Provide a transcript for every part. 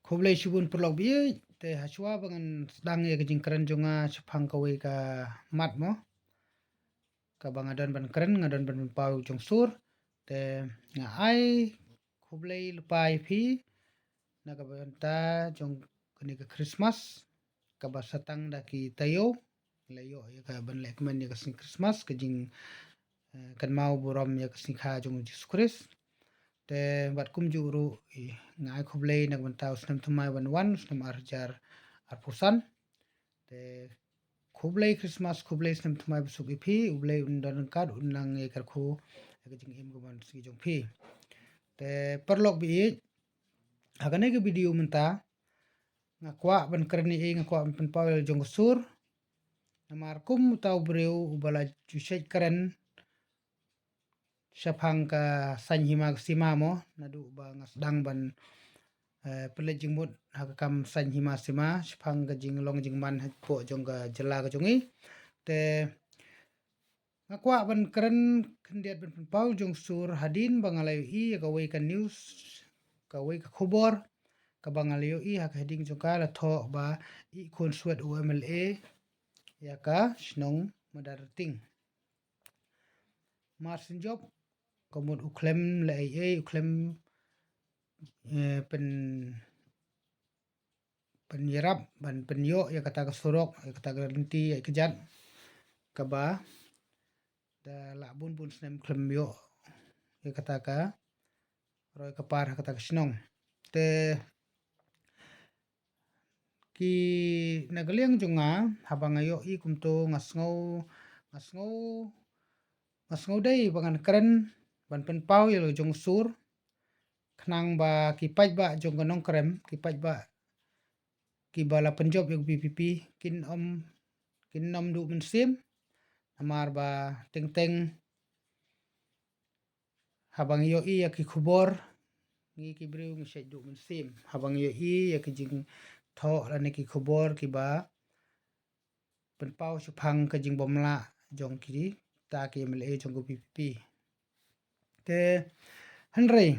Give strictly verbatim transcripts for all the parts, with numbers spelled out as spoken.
Khublei shibun paralok baieit, te hashwa ba ngan sdang ïa ka jingkren jong nga shaphang kawei ka mat mo, kaba nga don ban kren, nga don ban pynpaw jong sur. Te nga ai khublei lypa ïa phi na ka bynta jong kane ka Christmas kaba sa tang da ki taïew. La ïoh ïa ka ban lehkmen ïa ka sngi Christmas, ka jing, eh, kynmaw burom ïa ka sngi kha jong u Jisu Khrist. Te bad kumjuh ruh, i, nga ai khublei na ka bynta u snem thymmai ban wan, u snem ar hajar arphew san. Te khublei Christmas, khublei snem thymmai basuk ïa phi, U Blei un don ryngkat, un nang ïa kyrkhu ïa ka jingim ka ban sngi jong phi. Te paralok baieit, ha kane ka video mynta nga kwah ban kren ïa, nga kwah ban pynpaw ïa la jong ka sur. Namar kum uta u briew uba la ju shet kren shaphang ka saiñ hima ka sima mo, naduh ba nga sdang ban, eh, pynleit jingmut ha ka kam saiñ hima sima shaphang ka jinglong jingman hapoh jong ka jylla ka jong i. Te nga kwah ban kren khyndiat ban pynpaw jong sur hadien ba nga la ïohi ïa kawei ka news, kawei ka khubor kaba nga la ïohi ha ka heading jong ka la thoh ba i khun swet u M L A ïa ka shnong Madarting. Mar shen jop ka mut u khlem leh ei ei, u khlem, eh, pyn, pynïarap ban pynïoh ïa kata ka surok, ïa kata ka lynti ïa ka jat kaba da lah bun bun snem khlem ïoh ïa kata ka roi ka par ha kata ka shnong. Te ki na ka liang jong nga, haba nga ïohi kumto nga sngew, nga sngew, nga sngew dei ba ngan kren ban pynpaw ïa la jong sur, khnang ba ki paidbah jong ka Nongkrem, ki paidbah kiba la pynjop ïa ka V P P kin ym, kin ym duh mynsiem. Namar ba teng teng haba ngi ïohi ïa ki khubor, ngi ki briew ngi shet duh mynsiem haba ngi ïohi ïa ki jingthoh lane ki khubor kiba pynpaw shaphang ka jingbymlah jong kita ki M L A jong ka V P P. Te hynrei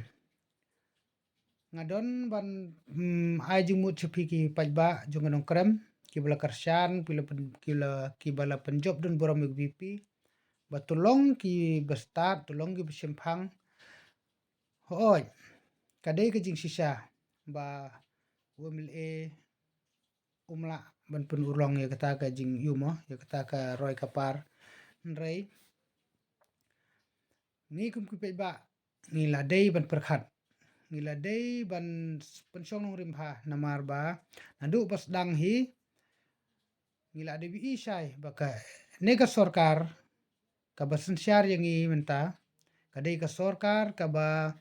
nga don ban, mm, ai jingmut sha phi ki paidbah jong ka Nongkrem kiba la kyrshan, kiba la pyn, kiba la, kiba la pynjop don burom ïa ka V P P, ba to long kiba stad, to long kiba shemphang. Hooid, ka dei ka jingshisha ba u M L A um lah ban pynurlong ïa kata ka jingïohi mo, ïa kata ka roi ka par. Hynrei ngi kum ki paidbah ngi la dei ban pyrkhat, ngi la dei ban s-, pynshong nongrim bha, namar ba naduh ba sdang hi ngi la dep ïohi shai ba kane ka sorkar kaba synshar ïa ngi mynta ka dei ka sorkar kaba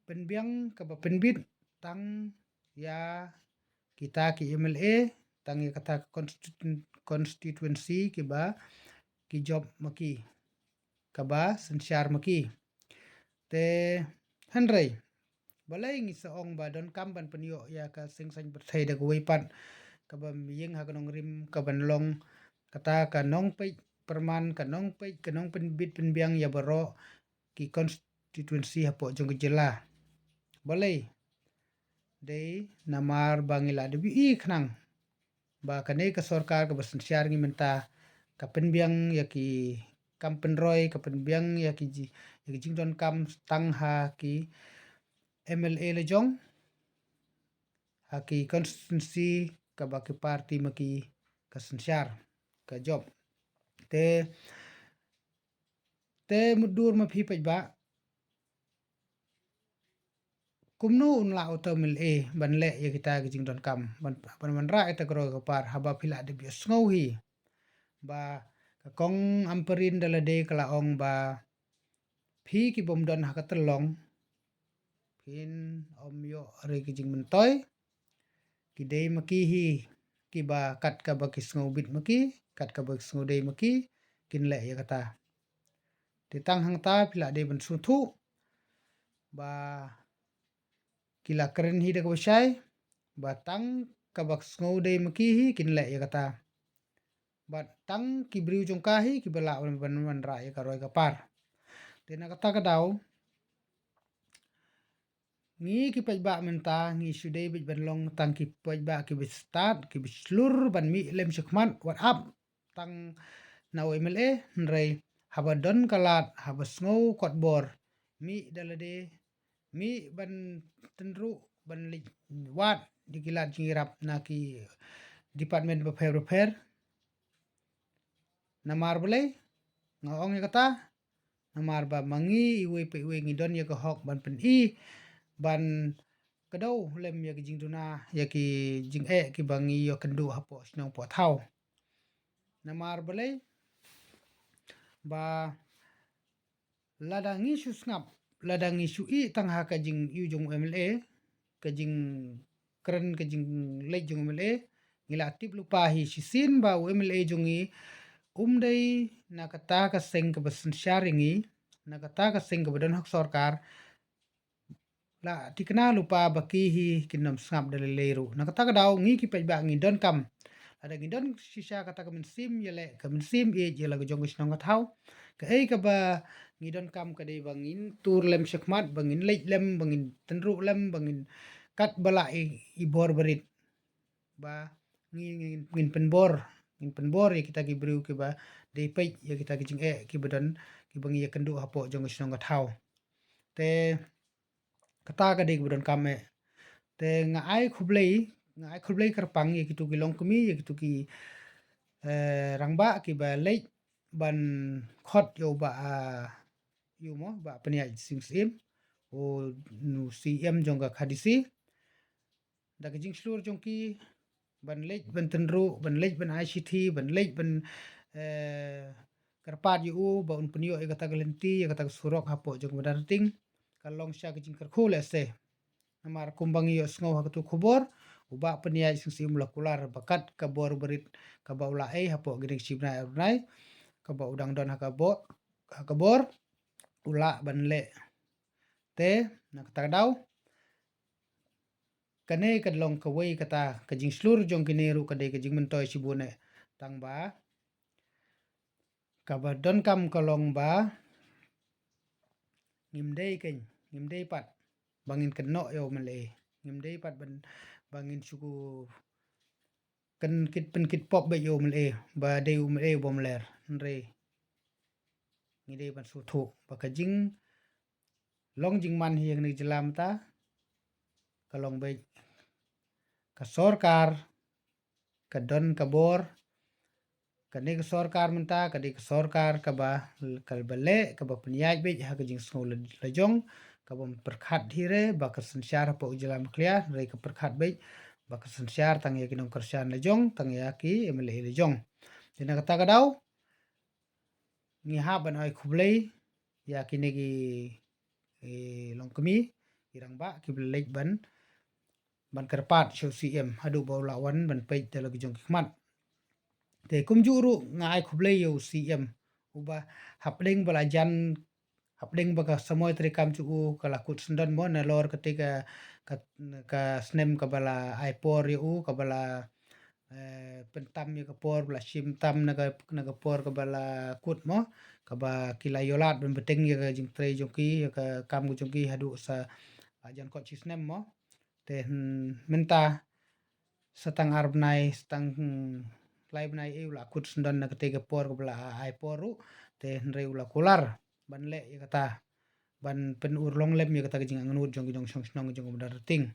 pynbiang, kaba pynbit tang ïa kita ki M L A, tang ïa kata ka constitu-, constituency kiba ki jop ma ki, kaba synshar ma ki. Te hynrei balei ngi sa ong ba donkam ban pynïoh ïa ka seng saiñ pyrthei da kawei pat kaba ïeng ha ka nongrim, kaban long kata ka nongpeit pyrman, ka nongpeit, ka nongpynbit pynbiang ïa baroh ki constituency hapoh jong ka jylla. Balei? Dei namar ba ngi la dep ïohi khnang ba kane ka sorkar kaba synshar ngi mynta ka pynbiang ïa ki kam pynroi, ka pynbiang ïa ki ji-, ïa ki jingdonkam tang ha ki M L A la jong, ha ki constituency kaba ki party ma ki ka synshar, ka jop. Te, te mutdur ma phi paidbah, kumno un lah uta u M L A ban leh ïa kita ki jingdonkam, ban, ban wanrah ïa kata ka roi ka par, haba phi la dep ïohsngew hi ba ka Kong Ampareen da lade ka la ong ba phi kibym don ha ka tyllong phin ym ïoh re ki jingmyntoi. Ki dei ma ki hi kiba kat kaba ki sngewbit ma ki, kat kaba ki sngewdei ma ki, kin leh ïa kata. Te tang hangta phi la dei ban sngewthuh ba ki la kren hi da kaba shai ba tang kaba ki sngewdei ma ki hi kin leh ïa kata. Bad tang ki briew jong ka hi kiba lah ban, ban, ban wanrah ïa ka roi ka par. Te na kata ka daw Ngi ki paidbah mynta ngi shu dei beit ban long tang ki paidbah ki ba stad, ki ba shlur ban mih lem shakhmat, wat ap tang na u M L A, hynrei haba don ka lad, haba sngew kot bor, mih da lade, mih ban tynruh, ban leit wad ïa ki lad jingïarap na ki department bapher bapher. Namar balei nga ong ïa kata? Namar ba ma ngi iwei pa iwei ngi don ïa ka hok ban pyni, ban kdew lem ïa ki jingduna, ïa ki jingeh ki ba ngi ïoh kynduh hapoh shnong poh thaw. Namar balei? Ba lada ngi shu sngap, lada ngi shu ïeh tang ha ka jingïoh jong u M L A, ka jingkren, ka jingleit jong u M L A, ngi la tip lypa hi shisien ba u M L A jong ngi um dei na kata ka seng kaba synshar ïa ngi, na kata ka seng kaba don ha ka sorkar, la thikna lypa ba ki hi kin ym sngap da lei lei ruh. Na kata ka daw ngi ki paidbah ngi donkam, lada ngi don shisha kata ka mynsiem ïaleh, ka mynsiem ïeit ïa la ka jong ka shnong ka thaw, kaei kaba ngi donkam ka dei ba ngin tur lem shakhmat, ba ngin leit lem, ba ngin tynruh lem, ba ngin kat ba lah i, i bor barit, ba ngin, ngin, ngin pynbor, ngin pynbor ïa kita ki briew kiba dei peit ïa kita ki jingeh kiba don, kiba ngi ïa kynduh hapoh jong ka shnong ka thaw. Te kata ka dei kaba donkam eh. Te nga ai khublei, nga ai khublei kyrpang ïa kitu ki longkmie, ïa kitu ki, eh, rangbah kiba leit ban khot ïa u Bah, ah, ïa u mo, Bah Pynïaid Sing Syiem, u, u C M jong ka K H A D C. Da ka jingshlur jong ki, ban leit ban tynruh, ban leit ban ai shithi, ban leit ban, eh, kyrpad ïa u ba un pynïoh ïa kata ka lynti, ïa kata ka surok hapoh jong ka Madan Rting, ka long sha ka jingkyrkhu lehse. Namar kumba ngi ïohsngew ha katu khubor, u Bah Pynïaid Sing Syiem u la kular ba kat ka bor barit kaba u la ai hapoh kine ki shi bnai ar bnai, kaba u dang don ha ka bor, ha ka bor, u lah ban leh. Te na kata ka daw, kane ka long kawei kata ka jingshlur jong kine ruh ka dei ka jingmyntoi shibun eh. Tang ba kaba donkam ka long ba ngim dei keiñ, ngim dei pat ba ngin kynnoh ïa u M L A, ngim dei pat ban, ba ngin shu kyn kit, pynkit pop beit ïa u M L A ba dei u M L A u bym ler. Hynrei ngi dei ban sngewthuh ba ka jinglong jingman hi ha kane ka jylla mynta ka long beit ka sorkar ka don ka bor. Kane ka sorkar mynta ka dei ka sorkar kaba, kaba leh, kaba pynïaid beit ha ka jingsngew la, lajong, kabym pyrkhat hi re ba ka synshar hapoh ka jylla Meghalaya, hynrei ka pyrkhat beit ba ka synshar tang ïa ki nongkyrshan lajong, tang ïa ki M L A lajong. Te na kata ka daw ngi hap ban ai khublei ïa kine ki, eh, longkmie, ki rangbah kiba leit ban, ban kyrpad sha u C M haduh ba u la wan ban peit da la ka jong ki khmat. Te kumjuh ruh nga ai khublei ïa u C M uba hapdeng ba la jan, hapdeng ba ka samoi treikam jong u ka la kut syndon mo, nalor kata ka, ka, ka snem kaba la ai por ïa u, kaba la, eh, pyntam ïa ka por, ba la shim tam na ka, na ka por kaba la kut mo, kaba ki la ïoh lad ban bteng ïa ka jingtrei jong ki, ïa ka kam ka jong ki haduh sa, ah, jan kot shi snem mo. Te, hmm, mynta sa tang ar bnai, sa tang, hmm, lai bnai eh u la kut syndon na kata ka por kaba la ai por ruh, te hynrei u la kular ban leh ïa kata, ban pynurlong lem ïa kata ka jingangnud jong ki nongshong shnong jong ka Madan Rting.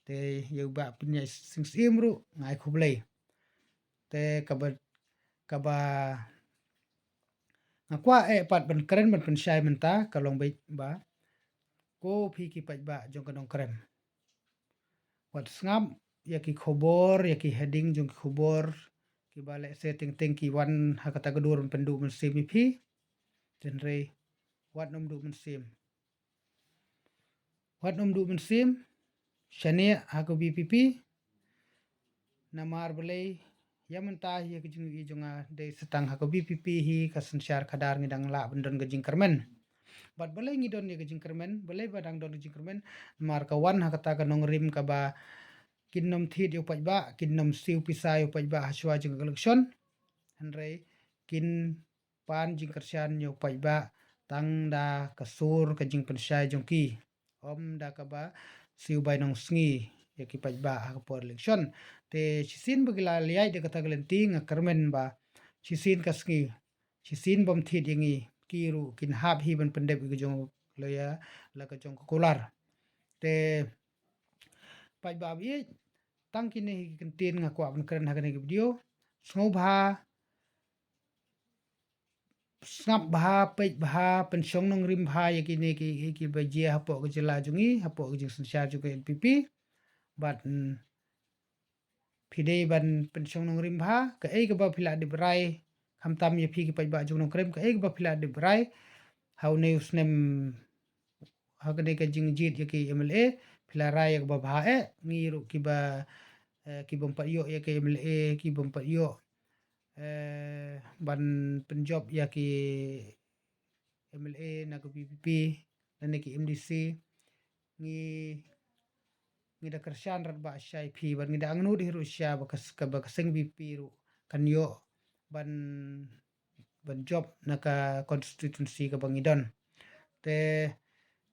Te ïa u Bah Pynïaid Sing Syiem ruh nga ai khublei. Te kaba, kaba nga kwah eh pat ban kren ban pynshai mynta ka long beit ba ko phi ki paidbah jong ka Nongkrem, wat sngap ïa ki khubor, ïa ki heading jong ki khubor kiba lehse teng teng ki wan ha kata ka dur ban pynduh mynsiem ïa phi. Hynrei wat nym duh mynsiem. Wat nym duh mynsiem shane ha ka V P P. Namar balei, ïa mynta hi ka jingïohi jong nga dei sa tang ha ka V P P hi ka synshar khadar ngi dang lah ban don ka jingkyrmen. Bad balei ngi don ïa ka jingkyrmen, balei ba dang don ka jingkyrmen? Namar ka wan ha kata ka nongrim kaba kin nym thied ïa u paidbah, kin nym siew pisa ïa u paidbah ha shuwa jong ka election. Hynrei kin pan jingkyrshan ïa u paidbah tang da ka sur ka jingpynshai jong ki, ym da kaba siew bai nongsngi ïa ki paidbah ha ka por election. Te shisien ba ki la leit da kata ka lynti nga kyrmen ba shisien ka sngi, shisien bym thied ïa ngi ki ruh kin hap hi ban pyndep ïa ka jong, la ïa, la ka jong ka kular. Te paidbah ba ïeit, tang kine hi ki kyntien nga kwah ban kren ha kane ka video. Sngewbha, sngap bha, peit bha, pynshong nongrim bha ïa kine ki, ki ba jia hapoh ka jylla jong ngi, hapoh ka jingsynshar jong ka N P P. Bad, mm, phi dei ban pynshong nongrim bha, kaei kaba phi la dep rai, khamtam ïa phi ki paidbah jong Nongkrem, kaei kaba phi la dep rai ha une u snem, ha kane ka jingjied ïa ki M L A, phi la rai ïa kaba bha eh, ngi ruh kiba, eh, ki bym pat ïoh ïa ki M L A, ki bym pat ïoh, eh, ban pynjop ïa ki M L A na ka V P P lane ki M D C, ngi, ngi da kyrshan radbah sha ïa phi, bad ngi da angnud hi ruh sha ba ka, ka, ba ka seng V P P ruh kan ïoh ban, ban jop na ka constituency kaba ngi don. Te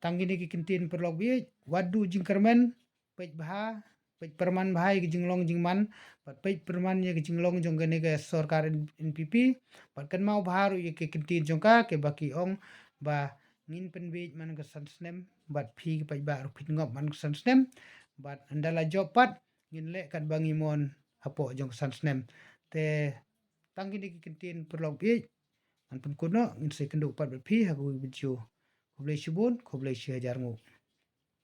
tang kine ki kyntien, paralok ba ïeit, wat duh jingkyrmen, peit bha, peit pyrman bha ïa ka jinglong jingman, bad peit pyrman ïa ka jinglong jong kane ka sorkar N-, N P P, bad kynmaw bha ruh ïa ki kyntien jong ka, kiba ki ong ba ngin pynbieit man ka san snem, bad phi ki paidbah ruh phin ngop man ka san snem, bad ynda la jop pat, ngin leh katba ngi mon hapoh jong ka san snem. Te tang kine ki kyntien, paralok ba ïeit, ngan pynkut noh, ngin sa ïakynduh pat bad phi ha kawei ka video. Khublei shibun, khublei shihajar nguh.